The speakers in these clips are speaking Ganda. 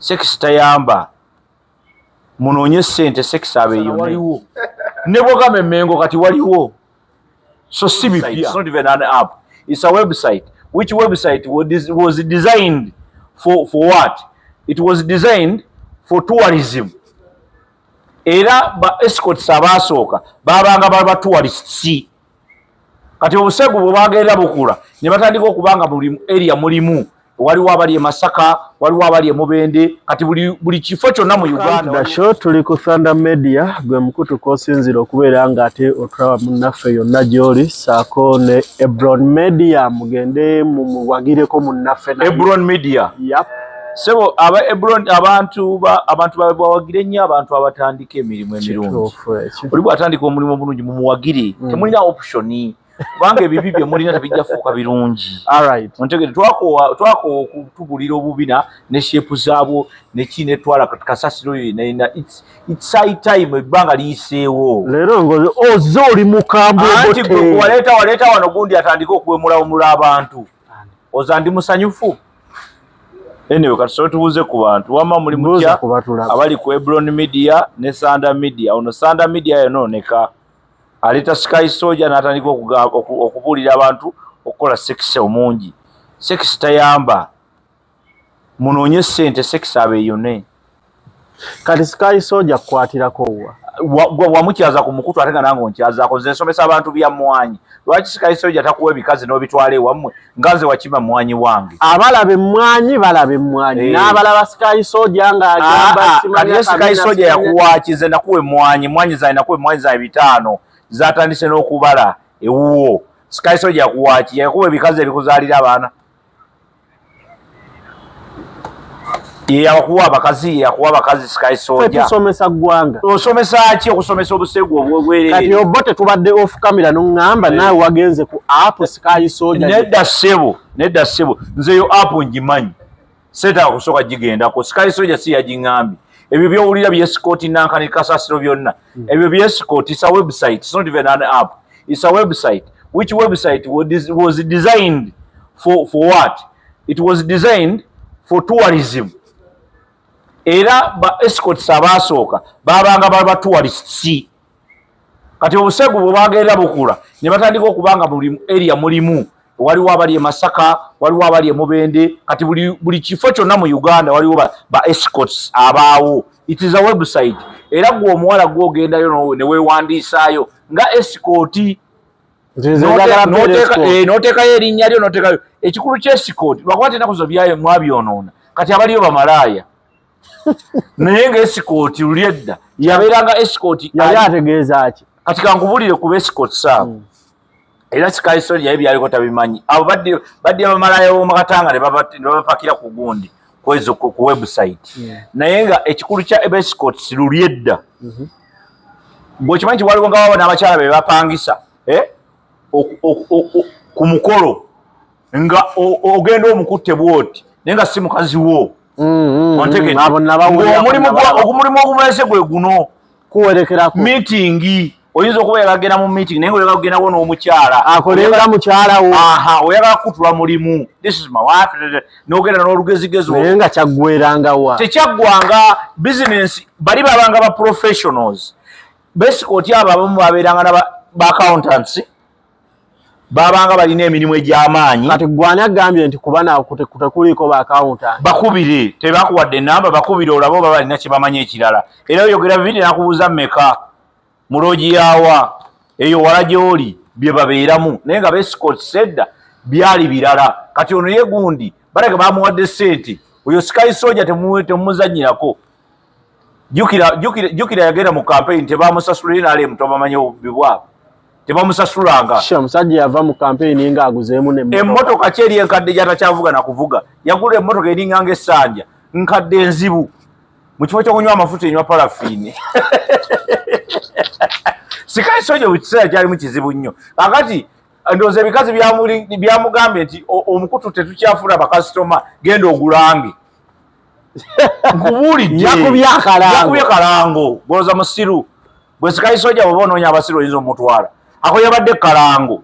Sex tayamba, munoonye sente, sex abeeyone. Ne bwogamba Emmengo kati waliwo, so si bipya. It's not even an app, it's a website. Which website was designed for what? It was designed for tourism. Era ba escorts abaasooka babanga baba tourists. Kati obusegu bwe bwagenda bukula ne batandika okubanga buli area mulimu, waliwo abali e Masaka, waliwo abali e Mubende, kati buli kifo kyonna mu Uganda. Show tuli ku Thunder Media, gwe mukutu kw'osinziira okubeera ng'ate otulaba munnaffe yonna gy'oli, ssaako ne Ebron Media, mugende mumuwagireko munnaffe naye. Ebron Media. Yep. Sebo, aba Ebron, abantu bawagire nnyo abantu abatandika emirimu emirungi. Kituufu ekyo. Oli bw'atandika omulimu omulungi mumuwagire. Temulina option, kubanga ebibi bye mulina tebijja fuuka birungi. All right. Ontegere, twakoowa okutubulira obubina ne shape zaabwo neki netwala kasasiro yonna. It's high time, ebbanga liyiseewo. Leero ngo ozze oli mukambwe. Anti gwe waleeta wano gundi atandike okuwemulawemula abantu, oza ndi musanyufu. Anyway, kati tubuuze ku bantu. Wamma muli mutya abali ku Ebron Media ne Sanda Media? Ono Sanda Media yonooneka, aleeta Sky Soldier n'atandika okubuulira abantu okukola sex omungi. Sex tayamba, munoonye sente, sex abeeyone. Kati Sky Soldier kukwatirako wa? Wamukyaza ku mukutu, ate nga nange onkyazaako. Nze nsomesa abantu bya mmwanyi. Lwaki Sky Soldier takuwa ebikazi n'obitwala ewammwe nga nze wakima mmwanyi wange? Abalaba emmwanyi balaba emmwanyi. N'abalaba Sky Soldier ng'agamba Kati ye Sky Soldier yakuwaki? Nze nakuwa emmwanyi, emmwanyi zange, nakuwa emmwanyi zange 5, zatandise n'okubala ewuwo. Sky Soldier yakuwaki? Yakuwa ebikazi ebikuzaalira abaana? Ye yakuwa abakazi? Ye yakuwa abakazi, Sky Soldier? Tusomesa ggwanga. Osomesa ki? Okusomesa obusegu obwobwerere? Kati obo tetubadde off camera noŋŋamba naawe wagenze ku app Sky Soldier. Nedda ssebo, nedda ssebo, nze yo app ngimanyi, seetaaga kusooka gigendako. Sky Soldier si yagiŋŋambye. Ebyo byowulira bye escort nankani kasasiro byonna, ebyo bye escort. It's a website, it's not even an app, it's a website. Which website was designed for what? It was designed for tourism. Era ba escorts abaasooka babanga baba tourists. Kati obusegu bwe bwagenda bukula ne batandika okubanga buli area mulimu, waliwo abali e Masaka, waliwo abali e Mubende, kati buli kifo kyonna mu Uganda waliwo ba escorts abaawo. It is a website. Era gwe omuwala gwogendayo ne weewandiisaayo nga escort, n'oteekayo erinnya lyo, n'oteekayo ekikulu ky'escort. Lwakuba ti ennaku zo byayo mwabyonoona, kati abaliyo bamalaaya. Naye nga escort luli edda yabeeranga escort. Yali ategeeza ki? Kati kankubulire ku escorts abo. Era Sky Soldier yaye byaliko tabimanyi. Abo badde bamalaaya b'omu Katanga ne babapakira ku gundi kwezo ku website. Naye nga ekikulu kya escorts luli edda, bw'okimanyi nti waliwo nga wabo n'abakyala be bapangisa, eh? Ku mukolo nga ogenda omukutte bwoti, naye nga si mukazi wo. Ontegedde? Abo nabawulirako, Ng'omulimu nabalaba. Omulimu ogumulese gwe guno. Kuwerekerako. Meeting, oyinza okuba oyagala kugenda mu meeting, naye nga oyagala kugendako n'omukyala. Akolenga mukyala wo. Aha, oyagala kukutula mulimu, "This is my wife," n'ogenda n'olugezigezi. Naye nga kyaggwerangawa? Tekyaggwanga business. Bali babanga ba professionals. Ba escort abo abamu babeeranga na ba accountants, babanga balina emirimu egy'amaanyi. Kati gwani agambye nti kuba tekuliiko ba accountant? Bakubire, tebakuwadde enamba? Bakubire olabe oba balina kye bamanyi ekirala. Era oyogera bibiri, nakubuuza mmeka mu loogi yawa eyo wala gy'oli bye babeeramu. Naye nga ba escorts edda byali birala. Kati ono ye gundi balage bamuwadde sente. Oyo Sky Soldier temumuzanyirako. Jjukira yagenda mu campaign tebamusasula, NRM tobamanyi obubbi bwabwe, tebamusasulanga. Sha, omusajja yava mu campaign ng'aguzeemu n'emmotoka. Emmotoka ki eri enkadde gy'atakyavuga nakuvuga? Yagula emmotoka eringanga essanja nkadde enzibu, mu kifo ky'okunywa amafuta enywa parafiini. Sky Soldier mu kiseera kyalimu kizibu nnyo. Kakati ndowooza ebikazi byamugambye nti omukutu tetukyafuna bakasitoma, genda ogulange. Nkubuulidde. Yakubye akalango. Yakubye kalango. Golooza musiru bwe Sky Soldier, bw'oba onoonya abasiru oyinza omutwala. Ako yabadde kalango.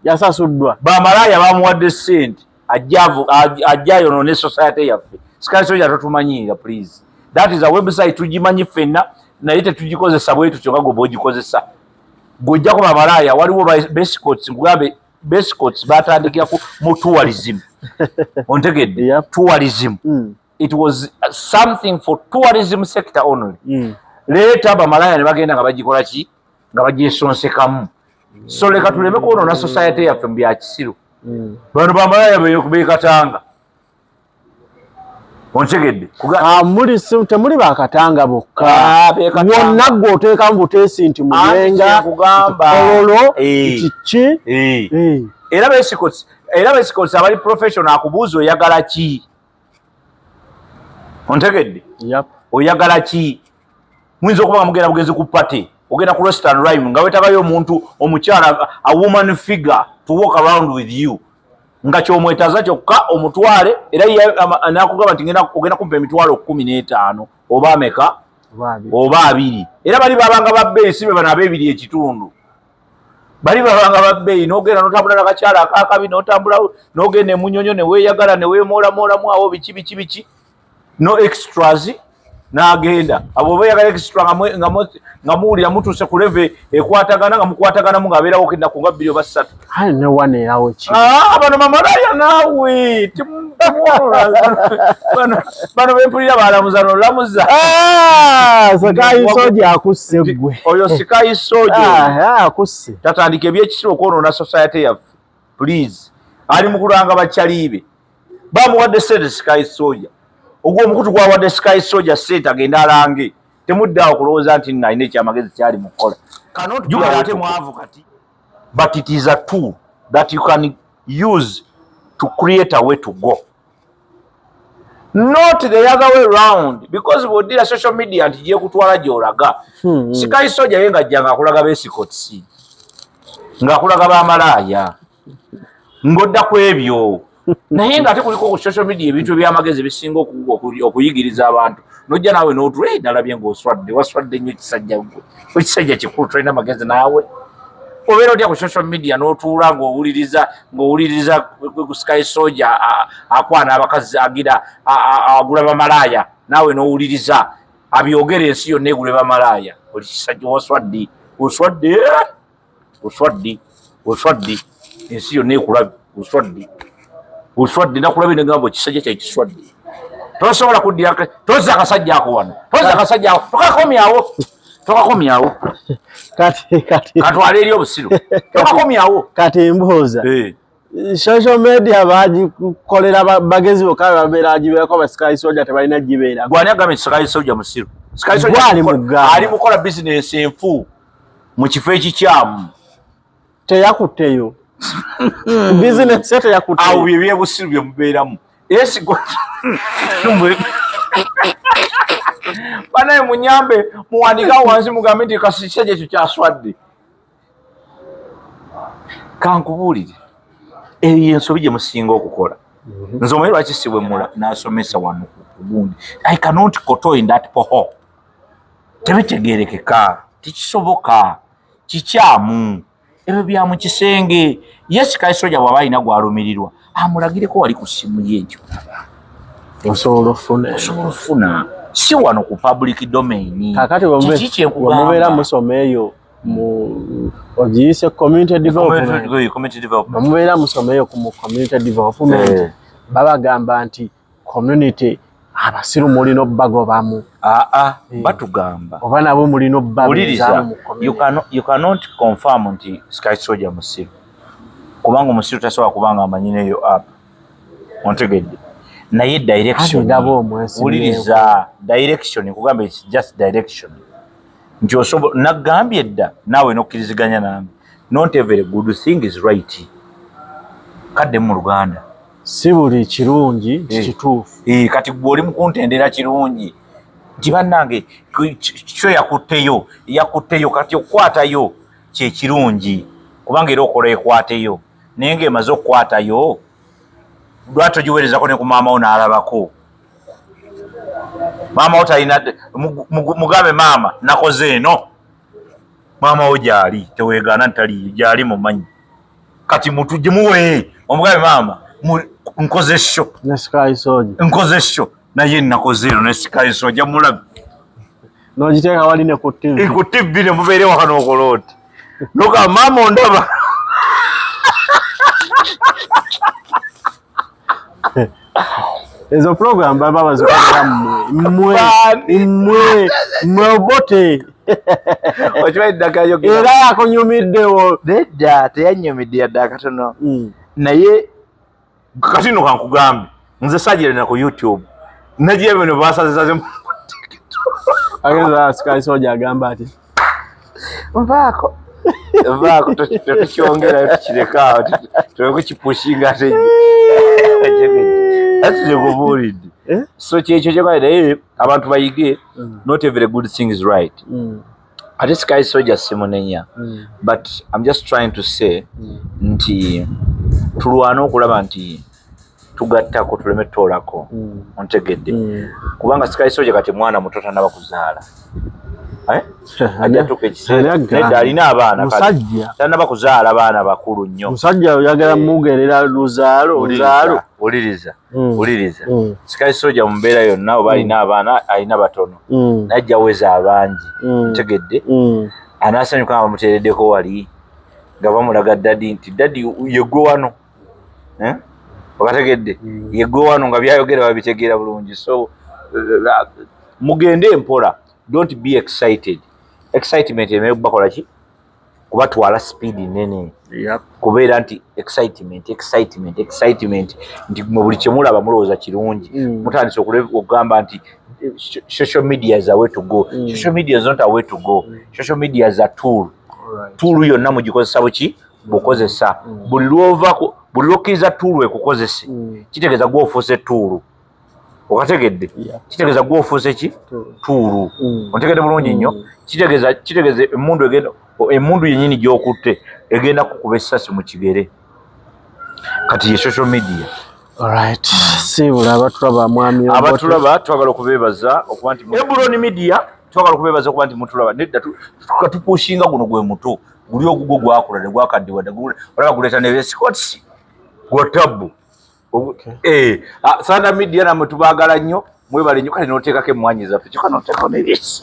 Yasasuddwa. Bamalaaya bamuwadde ssente, ajja ayonoone society yaffe. Sky Soldier totumanyiira, please. That is a website tugimanyi ffenna, naye tetugikozesa bwe tutyo nga gwe bw'ogikozesa. Gw'ojjako bamalaaya, waliwo ba escorts, nkugambe ba escorts batandikira ku mu tourism. Ontegedde? Yep. Tourism. It was something for tourism sector only. Leeta bamalaaya ne bagenda nga bagikola ki, nga bagyesonsekamu. So leka tuleme kwonoona society yaffe mu bya kisiru. Bano bamalaaya beekatanga, ontegedde? Ah, muli temuli bakatanga bokka. Ah, beekatanga. Wonna gwe oteekamu buteesi nti Muyenga, Kyenkugamba. Kololo, Eh. kiki. Eh. Eh. Era ba escorts abali professional akubuuza, oyagala ki? Ontegedde? Yep. Oyagala ki? Muyinza okuba nga mugenda bugenzi ku party, ogenda ku Restaurant Rhyme, nga wetagayo omuntu omukyala, a woman figure to walk around with you, nga kyomwetaza kyokka omutwale. Era ye nakugamba nti ogenda kumpa 150,000 oba ameka. Oba abiri. Oba abiri. Era bali babanga babbeeyi, si be bano ab'ebiri ekitundu, bali babanga babbeeyi. N'ogenda n'otambula nakakyala akakabi, n'otambula n'ogenda emunyonyo ne weeyagala ne weemoolamwolamu awo, biki biki biki, no extras. N'agenda abo oba oyagala extra, nga muwulira mutuuse ku level ekwatagana, nga mukwataganamu, ng'abeerawo ennaku nga 2 oba 3. Aye ne wano erawo ki? Ah, bano bamalaya naawe. Bano bempulira balamuza nolamuza. Ah, Sky Soldier akusse ggwe. Oyo Sky Soldier. Ah, ah, akusse. Tatandika ebyekisiru okwonoona society yaffe, please. Ali mu kulanga bakyaliibe bamuwadde sente. Sky Soldier, ogwo omukutu gwawadde Sky Soldier sente agende alange. Temuddaawo kulowooza nti nno alina ekyamagezi kyali mu kukola. Jukira ate mwavu kati, but it is a tool that you can use to create a way to go, not the other way round, because bw'oddira social media nti gyekutwala gy'olaga. Sky Soldier ye ng'ajja ng'akulaga ba escorts, ng'akulaga bamalaaya, ng'odda ku ebyo, naye ng'ate kuliko ku social media ebintu ebyamagezi ebisinga okuyigiriza abantu. Nojja naawe n'otula, "Eh, nalabye ng'oswadde, waswadde nnyo kisajja gwe, ekisajja kikulu, tolina magezi." Naawe obeera otya ku social media n'otuula ng'owuliriza ku Sky Soldier akwana abakazi, agira agula bamalaaya, naawe n'owuliriza abyogera, ensi yonna egule bamalaaya? Oli kisajja, waswadde, oswadde, oswadde, oswadde, ensi yonna ekulabe, oswadde, oswadde. Nakulabye negamba ekisajja kyae kiswadde. Tosobola kuddira, tozza akasajja ako wano, tozza akasajja ako, tokakomyawo, tokakomyawo. Kati Katwale eri obusiru, tokakomyawo. Kati mbuuza, Eh. social media bagikolera bagezi bokka babeera bagibeerako? Ba Sky Soldier tebalina gibeerako? Gwani agambye nti Sky Soldier musiru? Sky Soldier Gwali mugamba. Ali mukola bizinensi enfu mu kifo ekikyamu. Teyakutteyo bizinesi ye? Awo Teyakutteyo? Bye byebusiru bye mubeeramu. Esi banaye munyambe, muwandikawo wansi mugambe nti kasisajja ekyo kyaswadde. Kankubuulire, eyo ensobi gye musinga okukola. Nze omanyi lwaki siwemula nasomesa wano ku gundi? I cannot koto in that poho. Tebitegerekeka, tekisoboka, kikyamu. Ebyo bya mu kisenge. Ye Sky Soldier bw'aba alina gwalumirirwa, amulagireko wali ku ssimu ye nti olaba. Osobola ofuna. Osobola ofuna, si wano ku public domain. Kakati Kiki kyenkugamba? wemubeera musoma eyo mu ogiyise community development. Community development. Bwemubeera musoma eyo mu community development, babagamba nti community abasiru mulina obbagobamu? Aa, Eh. batugamba Oba nabo mulina wuliriza, obbabeezaamu mu you community? cannot confirm nti Sky Soldier musiru, kubanga omusiru tasobola kubanga amanyi neyo app, ontegedde? Naye direction, Ate ndaba omwesimyeeko. wuliriza, direction, nkugamba it's just direction, nti osobola nagambye dda naawe nokkiriziganya nange, not every good thing is right. Kadde mu Luganda. Si buli kirungi nti Eh. kituufu. Eh, kati gwe oli mukuntendera kirungi nti bannange kyo yakutteyo, yakutteyo. Kati okukwatayo kyekirungi, kubanga era okola ekwateyo, naye ng'emaze okukwatayo, lwaki togiweerezako ne ku maama wo n'alabako? Maama wo talina, mugambe, "Maama, nakoze eno." Maama wo gyali, teweegaana nti taliyo, gyali mumanyi. Kati mutugimuwe, omugambe, "Maama, nkoze show." Ne Sky Soldier. Nkoze show. Naye nakoze eno ne Sky Soldier mulabe. N'ogiteeka wali ne ku TV. Ku TV ne mubeere waka n'okola oti. Noga maama ondaba. Ezo program baba bazikolera mmwe. Mmwe. Mmwe. Mmwe Obote. Okimanyi ddagala yogera. Era yakunyumiddewo. Nedda teyannyumidde yadde akatono. Naye kati no kankugambe nze sajirana ku YouTube nagiye bino basazesaze agenza Sky Soldier agamba ati nvaako nvaako tetukyongerayo tukireka tulekukipushinga ate ati nekubuulidde. Eh? So kyekyo kyebaye naye abantu bayige not every good thing is right. Ate Sky Soldier simunenya, but I'm just trying to say nti tulwane okulaba nti tugattako tuleme tutoolako. Ontegedde? Kubanga Sky Soldier kati mwana muto, tanaba kuzaala. Eh? Ajja tuuka ekiseera. Nedda, alina abaana kati. Musajja. Tanaba kuzaala baana bakulu nnyo. Musajja oyagala mugerera luzaalo luzaalo. Wuliriza, wuliriza. Sky Soldier mu mbeera yonna oba alina abaana, alina batono, najja weza abangi. Ntegedde? Anaasanyuka nga bamuteereddeko wali nga bamulaga daddy nti daddy yeggwe wano. Eh? Okategedde? Yeggwe wano nga byayogera babitegeera bulungi. So mugende mpola, don't be excited. Excitement emere kubakola ki? Kubatwala speed nene. Kubeera nti excitement, excitement, excitement, nti mwe buli kyemulaba mulowooza kirungi. Mutandise okugamba nti social media is a way to go. Social media is not a way to go. Social media is a tool. Tool yonna mugikozesa buki bukozesa. Buli lwova buli lwokkiriza tool ekukozese, kitegeeza gwe ofuuse tool. Okategedde? Yeah. Kitegeeza gwe ofuuse ki? Tool. Ontegedde bulungi nnyo? Kitegeeza emundu egenda, emundu yennyini gy'okutte egenda kukuba essasi mu kigere. Kati ye social media. Alright. Siibula abatulaba, mwami Obote. Abatulaba twagala okubeebaza okuba nti Ebron Media, twagala okubeebaza okuba nti mutulaba. Nedda, tupushinga guno gwe muto, guli ogugwo gwakula ne gwakaddiwa dda, olaba guleeta ne escorts gwa tabbu. Eh, ah, Sanda Media namwe tubaagala nnyo, mwebale nnyo. Kale n'oteekako emmwanyi zaffe, kyokka n'oteekako n'ebisi.